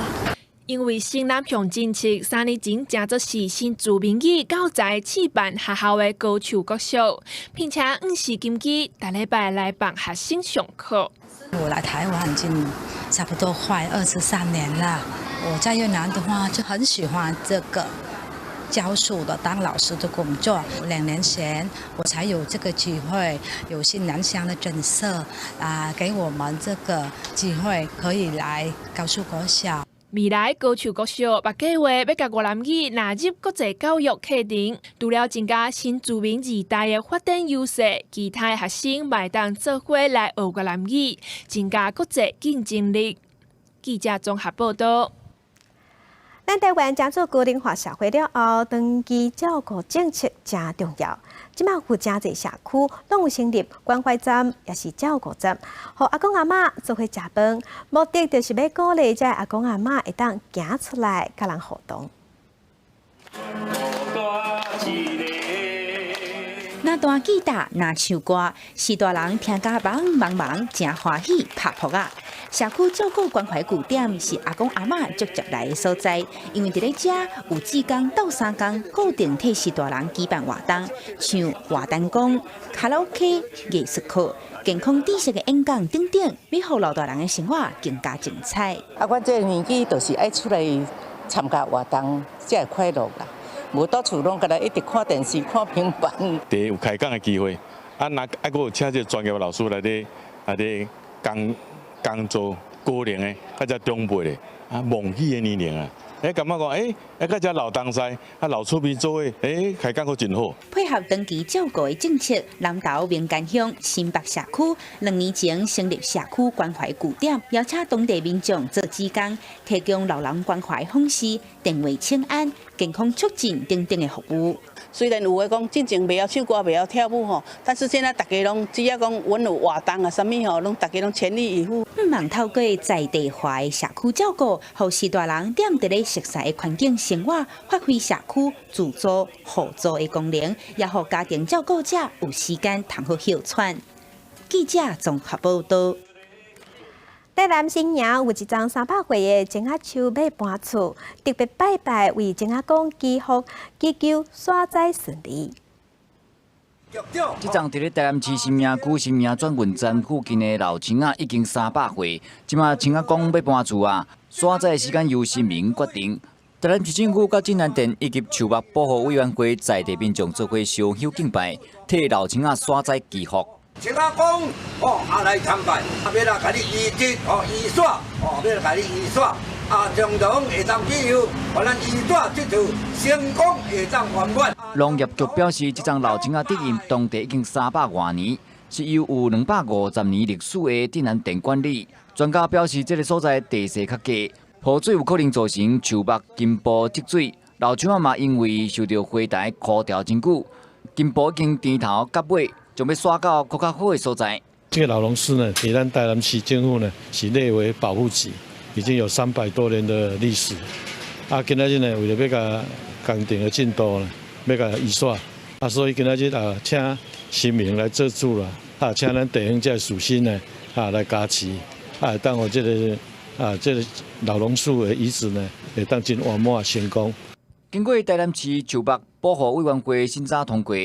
因為新南向政策，3年前誠做是新住民語教材試辦學校的高樹國小，並且毋時金基，逐禮拜來幫學生上課。我來台灣已經差不多快23年了。我在越南的話，就很喜歡這個教書的當老師的工作。2年前我才有這個機會，有新南向的政策啊，給我們這個機會可以來高樹國小。未來高樹國小嘛計畫欲共越南語納入國際教育課程，除了增加新住民二代的發展優勢，其他學生嘛會當做伙來學越南語，增加國際競爭力。記者綜合報導。咱台灣進入高齡化社會了後，長期照顧政策誠重要。這馬有誠濟社區攏有成立關懷站，抑是照顧站，予阿公阿嬤做伙食飯，目的就是欲鼓勵這阿公阿嬤會當行出來佮人互動。若彈吉他，若唱歌，序大人聽甲茫茫茫，誠歡喜拍噗仔。社區照顧關懷據點是阿公阿嬤足捷來的所在，因為佇咧遮有志工鬥相共，固定替序大人舉辦活動，像活動講、卡拉 OK、藝術課、健康知識的演講等等，欲予老大人的生活更加精彩。啊，阮這個年紀就是愛出來參加活動，才會快樂啦。無佇厝攏干焦一直看電視、看平板。第一有開講的機會，啊，若還閣有請這個專業老師來咧講講座高齡的，較遮長輩的，啊，忘記的年齡啊。欸，感覺講，欸，欸，佮遮老東西，啊，老厝邊做伙，欸，開講閣真好。配合長期照顧的政策，南投民間鄉新北社區2年前成立社區關懷據點，邀請當地民眾做志工，提供老人關懷訪視、電話請安、健康促進等等的服務。雖然有的講進前袂曉唱歌、袂曉跳舞吼，但是現在大家攏只要講阮有活動啊，啥物吼，攏大家攏全力以赴。向望透過在地化的社區照顧，予序大人踮佇咧熟悉的環境生活，發揮社區自助互助的功能，也予家庭照顧者有時間通好歇喘。記者綜合報道。台南新營有一叢300歲的松仔樹欲搬厝，特別拜拜為松仔公祈福，祈求徙災順利。這叢佇咧台南市新營區新營轉運站附近的老松仔已經300歲，這馬松仔公欲搬厝啊，徙災的時間由神明決定。台南市政府佮鎮安殿以及樹木保護委員會在地民眾做伙燒香敬拜，替老松仔徙災祈福。松仔公哦，啊來參拜，啊欲來共你移植哦移徙哦，欲來共你移徙，啊將來會當祈求，予咱移徙這厝成功會當圓滿。農業局表示，這叢老松仔植當地已經300外年，是由有250年歷史的鎮安殿管理。專家表示，這個所在地勢較低，雨水有可能造成樹木根部積水。老樹仔嘛，因為受著火台枯掉真久，根部已經甜頭結尾。準備徙到閣較好的所在。這個老榕樹呢，佇咱台南市政府呢是列為保護級，已經有300多年的歷史。啊，今仔日呢，為著欲共工程的進度呢，欲共移徙，啊，所以今仔日啊，請神明來做主啦，啊，請咱地方這個士紳呢，啊，來加持，啊，當予這個老榕樹的移植呢，會當真圓滿成功。經過台南市樹木保護委員會審查通過。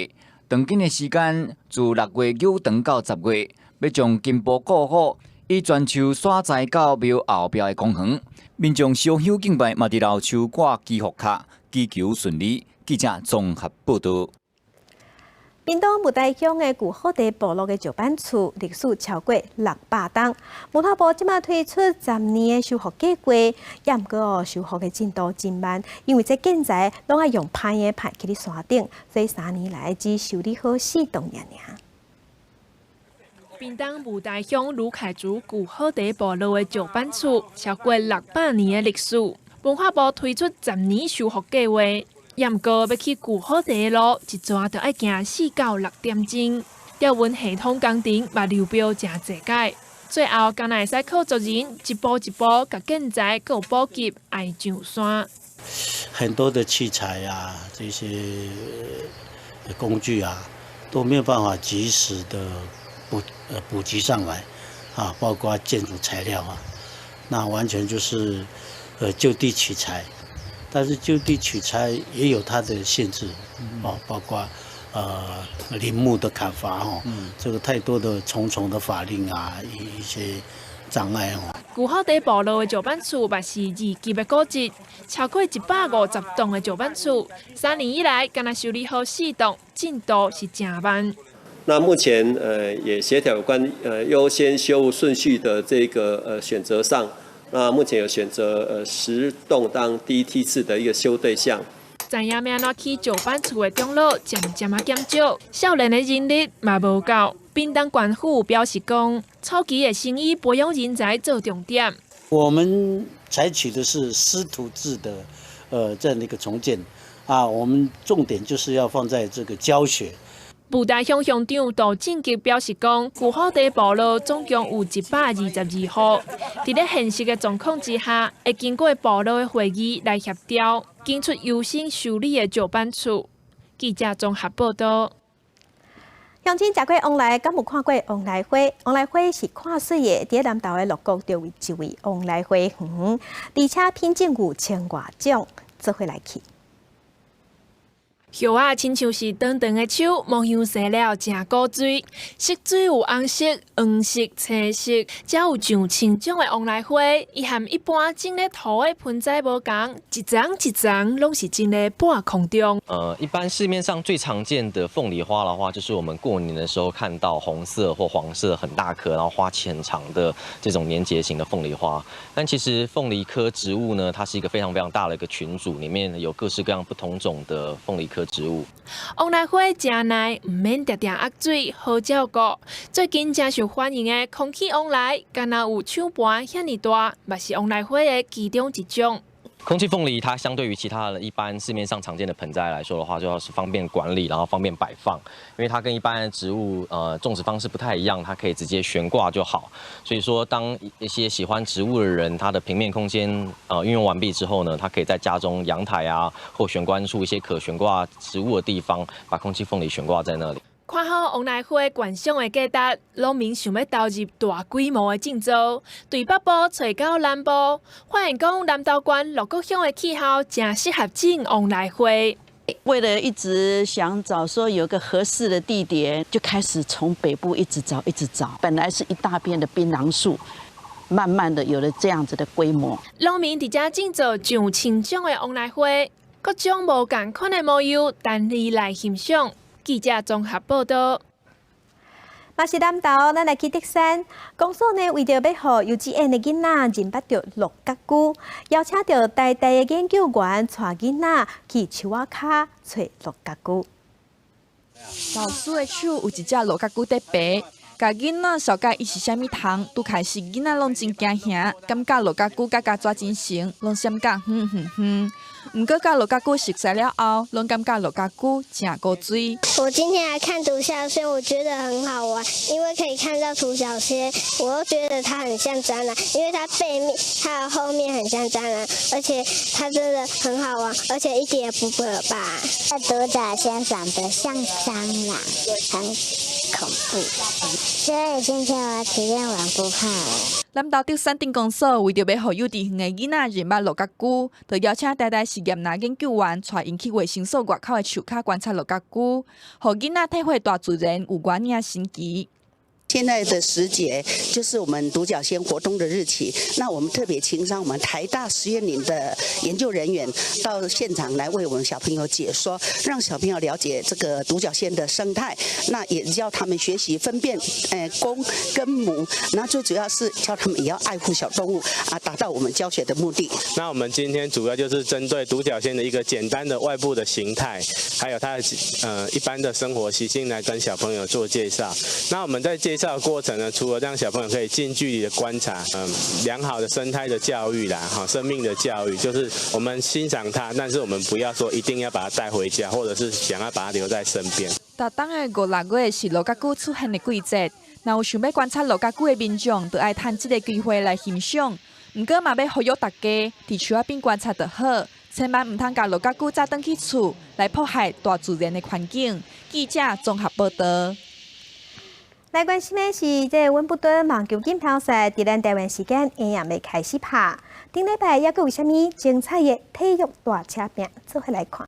當今的時間自6月9長到10月，欲將根部顧好，以全樹徙災到廟後壁的公園，民眾燒香敬拜，嘛佇老樹掛祈福卡，祈求順利。記者綜合報道。屏東霧台鄉的舊好地部落的石板厝，歷史超過600冬。文化部這馬推出10年的修復計劃，也毋過哦，修復的進度真慢，因為這建材攏愛用攀的攀去佇山頂，所以3年來只修理好四棟爾爾。屏東霧台鄉魯凱族舊好地部落的石板厝，超過600年的歷史。文化部推出十年修復計劃。也毋過，欲去舊好地的路，一逝就愛行4到6點鐘。吊運系統工程嘛流標誠濟擺，最後敢若會使靠族人一步一步共建材閣有補給愛上山。很多的器材啊，這些工具啊，都沒有辦法及時的補給上來，啊，包括建築材料啊，那完全就是就地取材。但是就地取材也有它的限制，哦，包括林木的砍伐哦，這個太多的重重的法令啊，一些障礙哦。舊好地部落的石板厝嘛是二級的古蹟，超過150棟的石板厝，3年以來，敢若修理好四棟，進度是誠慢。那目前也協調有關優先修復順序的這個選擇上。那目前有選擇10棟當第一梯次的一個修對象。知影欲按怎起石板厝的長老漸漸仔減少，少年的人力嘛無夠。屏東縣府表示講，初期的先以培養人才做重點。我們採取的是師徒制的，這樣的一個重建，啊，我們重點就是要放在這個教學。霧台鄉鄉長杜正吉表示講，舊好地部落總共有122戶，佇咧現實的狀況之下，會經過部落的會議來協調，揀出優先修理的石板厝。記者綜合報道。鄉親食過旺來，敢有看過旺來花？旺來花是看媠的，佇南投的鹿谷就有一位旺來花園，而且品種有千外種，做伙來去。葉仔親像是長長的手，模樣生了誠古錐，色水有紅色、黃色、青色，才有上千種的旺來花。伊和一般種咧土的盆栽無仝，一叢一叢攏是種咧半空中。一般市面上最常見的鳳梨花的話，就是我們過年的時候看到紅色或黃色很大顆，然後花期很長的這種年節型的鳳梨花。但其實鳳梨科植物呢，它是一個非常非常大的一個群組，裡面有各式各樣不同種的鳳梨科植物。旺來花誠耐，毋免定定壓水，好照顧。最近誠受歡迎的空氣旺來，敢若有手盤遐爾大，嘛是旺來花的其中一種。空氣鳳梨它相對於其他的一般市面上常見的盆栽來說的話，就要是方便管理，然後方便擺放，因為它跟一般的植物種植方式不太一樣，它可以直接懸掛就好。所以說，當一些喜歡植物的人，他的平面空間運用完畢之後呢，他可以在家中陽台啊或玄關處一些可懸掛植物的地方，把空氣鳳梨懸掛在那裡。看好旺來花觀賞的價值，農民想欲投入大規模的種植，對北部揣到南部，發現講南投縣鹿谷鄉的氣候誠適合種旺來花。為了一直想找說有個合適的地點，就開始從北部一直找，一直找。本來是一大片的檳榔樹，慢慢的有了這樣子的規模。農民佇遮種植上千種的旺來花，各種無仝款的模樣，等你來欣賞。記者綜合報道。嘛是南投，咱來去竹山。公所呢，為著欲予幼稚園的囡仔認捌著陸角龜，邀請著台大的研究員帶囡仔去樹仔跤揣陸角龜。老師的手有一隻陸角龜佇爬，共囡仔紹介伊是啥物蟲，拄開始囡仔攏真驚嚇，感覺陸角龜佮共抓精神，攏閃甲遠遠遠。毋過佮陸角龜熟似了後，攏感覺陸角龜誠古錐。我今天來看獨角仙，我覺得很好玩，因為可以看到獨角仙，我又覺得它很像蟑螂，因為它背面、它的後面很像蟑螂，而且它真的很好玩，而且一點也不可怕。獨角仙長得像蟑螂，很恐怖，所以今天我體驗完不怕了。南投竹山鎮公所為著欲予幼稚園的囡仔認捌陸角龜，就邀請台大實驗林研究員帶𪜶去衛生所外口的樹跤觀察陸角龜，予囡仔體會大自然有偌爾神奇。現在的時節就是我們獨角仙活動的日期，那我們特別請上我們台大實驗林的研究人員到現場來為我們小朋友解說，讓小朋友了解這個獨角仙的生態，那也教他們學習分辨公跟母，那最主要是教他們也要愛護小動物啊，達到我們教學的目的。那我們今天主要就是針對獨角仙的一個簡單的外部的形態，還有它的一般的生活習性來跟小朋友做介紹。那我們在介紹的過程呢，除了讓小朋友可以近距離的觀察，良好的生態的教育啦，哈，生命的教育，就是我們欣賞它，但是我們不要說一定要把它帶回家，或者是想要把它留在身邊。逐冬的五六月是陸角龜出現的季節，若有想欲觀察陸角龜的民眾，就愛趁這个機會來欣賞。毋過嘛欲呼籲大家，佇樹仔邊觀察就好，千萬毋通共陸角龜載轉去厝，來破壞大自然的環境。記者綜合報道。來關心的是，這個溫布頓網球錦標賽，佇咱台灣時間下暝欲開始拍。頂禮拜猶閣有啥物精彩的體育大車拼，做伙來看。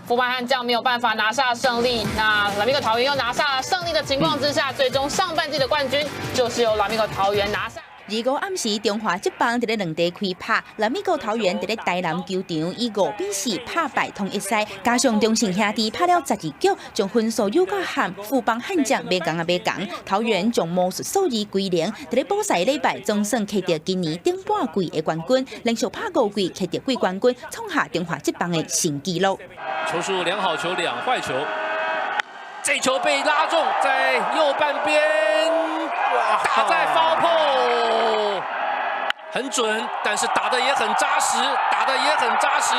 富邦悍將沒有辦法拿下勝利，那拉米戈桃園又拿下勝利的情況之下，最終上半季的冠軍就是由拉米戈桃園拿下。25暗時，中華職棒佇咧兩地開拍，拉米戈桃園佇咧台南球場以5比4拍敗統一獅，加上中信兄弟拍了12局，將分數又閣和富邦悍將袂仝仔袂仝，桃園將魔術數字歸零，佇咧補賽禮拜總算獲得今年頂半季的冠軍，連續拍5季獲得季冠軍，創下中華職棒的新紀錄。球數兩好球兩壞球，這球被拉中在右半邊，打在 foul pole，很準，但是打得也很紮實，打得也很紮實，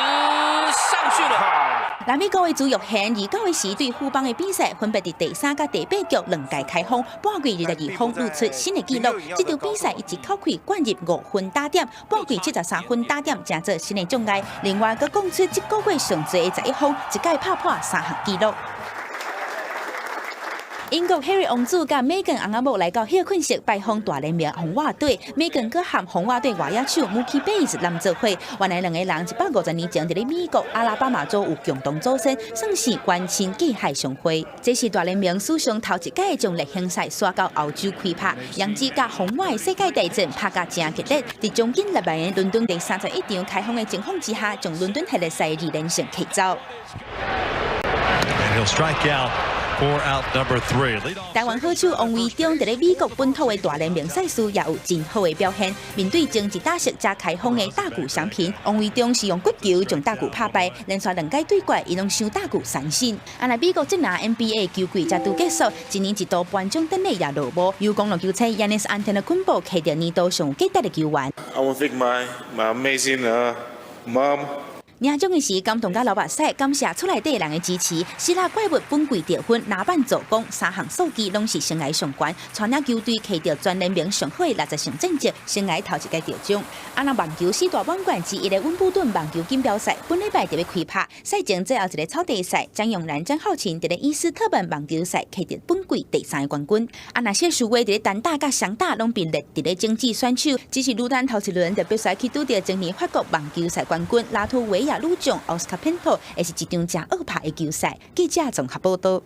上去了。拉米戈的朱育賢29時對富邦的比賽，分別佇第三佮第八局兩界開轟，半季22轟錄出新的紀錄。這場比賽伊一口氣灌入5分打點，半季73分打點，成做新的障礙。另外，閣講出這個月上濟的11轟，一屆拍破三項紀錄。英國 Harry 王子佮梅根翁仔某來到歇睏室拜訪大聯盟紅襪隊，梅根閣和紅襪隊外野手 Mookie Betts 攬做伙。原來兩个人150年前佇咧美國阿拉巴馬州有共同祖先，算是冤親隔海相會。這是大聯盟史上頭一屆將例行賽徙到歐洲開拍，洋基佮紅襪的世界大戰拍甲誠激烈。佇將近6萬个倫敦第31場開放的情況之下，將倫敦系列賽二連勝提走。 And he'll strike out for out number three. 台灣好手王維中佇咧美國本土的大聯盟賽事也有真好的表現。面對前一打席才開放的大谷翔平，王維中是用骨球將大谷拍敗，連續兩屆對決，伊攏雙大谷三振。啊，若美國職籃 NBA 球季才拄結束，一年一度頒獎典禮也落幕，由公鹿球星 Giannis Antetokounmpo 摕著年度上有價值的球員。 I want to thank my amazing mom. 領獎的時感動甲流目屎，感謝厝內底人的支持。希臘怪物本季得分、籃板、助攻三項數據攏是生涯上懸，帶領球隊摕著全聯盟上好的60勝戰績，生涯頭一屆得獎。啊，若網球四大滿貫之一的溫布頓網球錦標賽，本禮拜就欲開拍。賽前最後一个草地賽，張永蘭、張皓晴佇咧伊斯特本網球賽摕著本季第三个冠軍。啊，若謝淑薇佇咧單打佮雙打攏並列佇咧種子選手，只是女單頭一輪就必須去拄著前年法國網球賽冠軍拉脫維亞女將奧斯卡佩托，會是一場誠惡拍的球賽。記者綜合報道。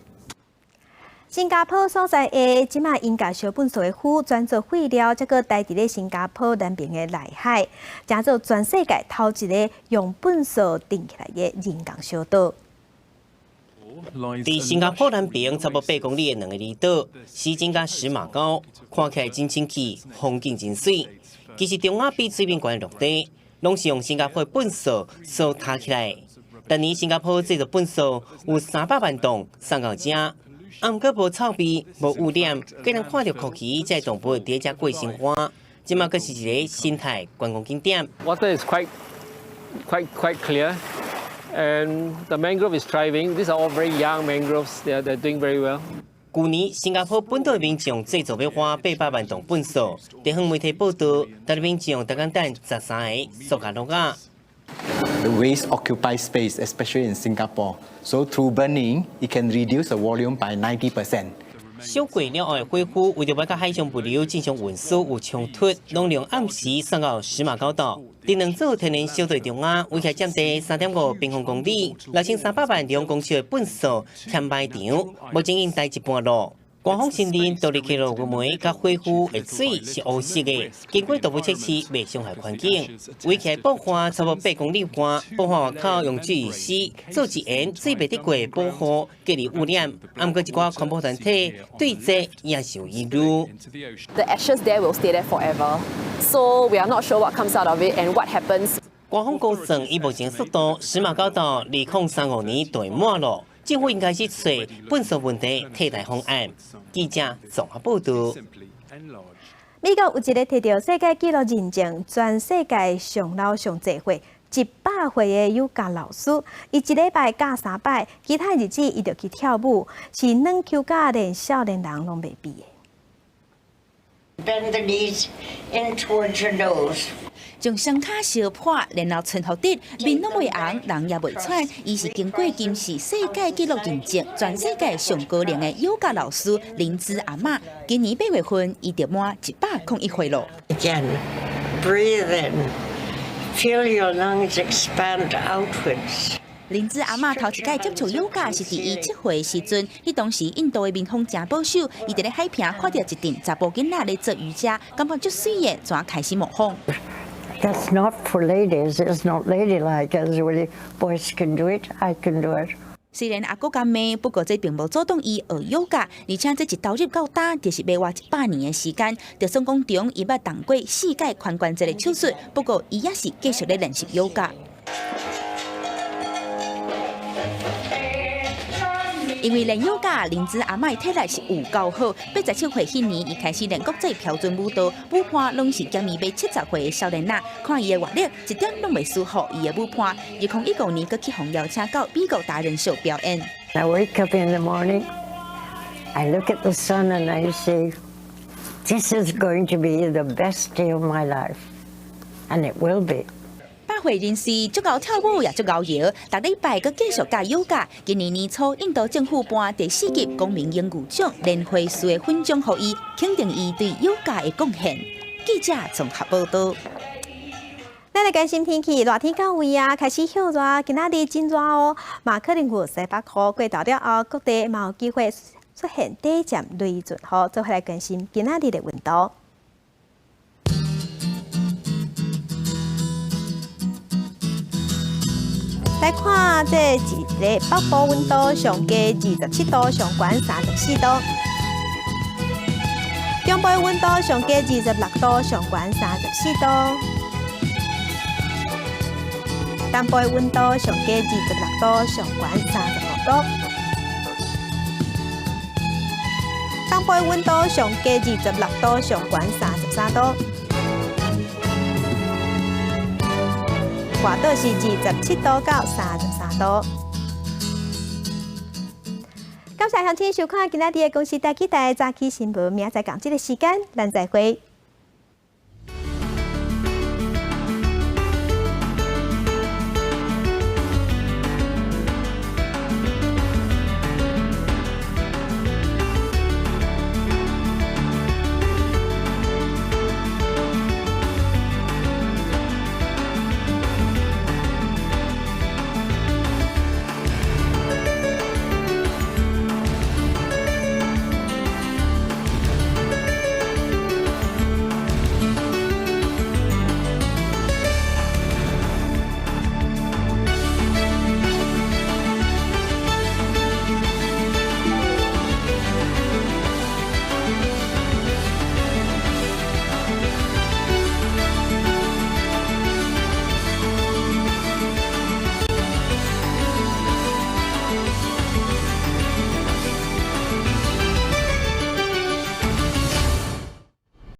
新加坡所在的這馬𪜶共燒糞埽的灰轉做廢料，才閣待佇咧新加坡南邊的內海，成做全世界頭一个用糞埽定起來的人工小島。佇新加坡南邊差不多8公里的兩个離島，西井佮實馬高，看起來真清氣，風景真媠。其實中仔比水面懸的陸地，攏是用新加坡的糞埽所疊起來。逐年新加坡製造糞埽有300萬噸送到遮，啊，毋過無臭味、無污染，予人看著酷奇，這个動物佇遮過生活。這馬閣是一个生態觀光景點。 Water is quite, quite, quite clear, and the mangrove is thriving. These are all very young mangroves. They're doing very well. 舊年新加坡本島的民眾製造欲花800萬噸糞埽，地方媒體報道，當地民眾逐工等13个塑膠簍仔。 The waste occupies space, especially in Singapore. So through burning, it can reduce the volume by 90%. 燒過了後的火灰，為著欲佮海上物流進行運輸有衝突，攏用暗時送到實馬高島。佇兩座天然小島中仔，圍起來佔地3.5平方公里，6300萬立方公尺的糞埽填埋場，目前已經待一半咯。官方承認，獨立起落煤佮火灰的水是烏色的，經過初步測試，袂傷害環境。圍起來布岸差不多8公里寬，布岸外口用聚乙烯做一沿水袂得過保護，隔離污染。啊，毋過一寡環保團體對這也是有疑慮。 The ashes there will stay there forever, so we are not sure what comes out of it and what happens. 官方估算，以目前速度，實馬高島2035年就會滿咯。政府應該是揣糞埽問題替代方案。記者綜合報道。美國有一个摕著世界紀錄認證，全世界上老上濟歲100歲的瑜伽老師，伊一禮拜教三擺，其他日子伊就去跳舞，是軟 Q 甲連少年人攏袂比的。 Bend the knees in towards your nose. 將雙跤相拍，然後穿予直，面攏袂紅，人也袂喘。伊是經過金氏世界紀錄認證，全世界上高齡的瑜伽老師林茲阿嬤。今年8月份，伊就滿101歲咯。 Again, breathe in. Feel your lungs expand outwards. 林茲阿嬤頭一擺接觸瑜伽是佇伊7歲的時陣，彼當時印度的民風誠保守，伊佇咧海坪看著一陣查埔囡仔咧做瑜伽，感覺足媠的，就開始模仿。 That's not for ladies. It's not ladylike. As really, boys can do it. I can do it. 雖然猶閣敢罵，不過這並無阻擋伊學瑜伽，而且這一投入到今，就是欲活100年的時間。就算講中伊捌動過四屆髖關節的手術，不過伊也是繼續咧練習瑜伽。因為練瑜伽，林茲阿嬤體力是有夠好。87歲彼年，伊開始練國際標準舞蹈，舞伴攏是減伊欲70歲的少年仔。看伊的活力，一點攏袂輸予伊的舞伴。2015年，閣去予邀請到美國達人秀表演。 I wake up in the morning, I look at the sun and I say, this is going to be the best day of my life, and it will be. 百會人士足𠢕跳舞也足𠢕搖，逐禮拜閣繼續教瑜伽。今年年初，印度政府頒第四級公民榮譽獎蓮花士的勳章予伊，肯定伊對瑜伽的貢獻。記者綜合報道。咱來關心天氣，熱天到位啊，開始歇熱，今仔日真熱哦，嘛可能有西北雨過頭了後，各地嘛有機會出現短暫雷陣雨，做伙來關心今仔日的溫度。來看這一个北部溫度上低27度，上懸34度；中部溫度上低26度，上懸34度；南部溫度上低26度，上懸35度；東部溫度上低26度，上懸33度。外島是27度到33度。感謝鄉親收看今仔日的公視台語台早起新聞，明仔載仝這个時間，咱再會。